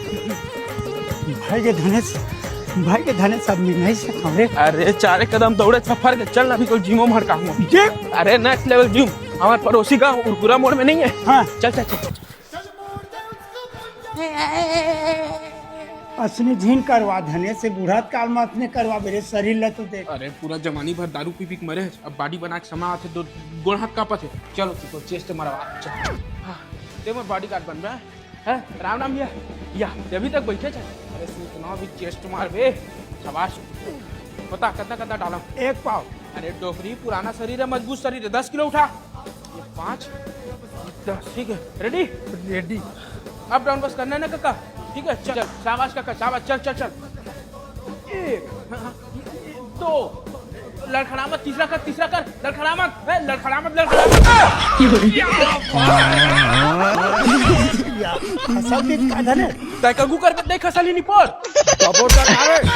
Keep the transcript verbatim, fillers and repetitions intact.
भाई के धनेश, भाई के धनेश, अब मैं नहीं सकता रे। अरे, चारे कदम दौड़े फफर के चल ना, अभी कोई जिमो मार का हूँ। देख। अरे, नेक्स्ट लेवल जिम। हमारे पड़ोसी गांव उरकुरा मोड़ में नहीं है? हाँ। चल, चल, चल। असने झिन करवा धनेश, बूढ़त काल में असने करवा मेरे शरीर ला तो देख। अरे, पूरा जवानी भर दारू पी पी के मरे, अब बॉडी बना के समा आथे, दो गोड़ हाथ कांपत हे। चलो, तू तो चेस्ट मरवा, चल। हाँ, ते मोर बॉडीगार्ड बन रहा है। हैं? राम राम भैया। या, ये अभी तक बैठे छे। अरे, सूतना भी चेस्ट मार बे। शाबाश। बता, कितना, कितना डाला? एक पाव। अरे, डोकरी, पुराना शरीर है, मजबूत शरीर है, दस किलो उठा। ये पाँच, दस, ठीक है, रेडी? रेडी। अप डाउन बस करना है ना काका? ठीक है, चल, चल, शाबाश काका, शाबाश, चल, चल, चल। एक, दो, लड़खड़ा मत, तीसरा कर, तीसरा कर, लड़खड़ा मत, ए, लड़खड़ा मत, लड़खड़ा मत। खसा पीत का धने? तै कगू कर नहीं खसा ली निपोर। खबर का अरे।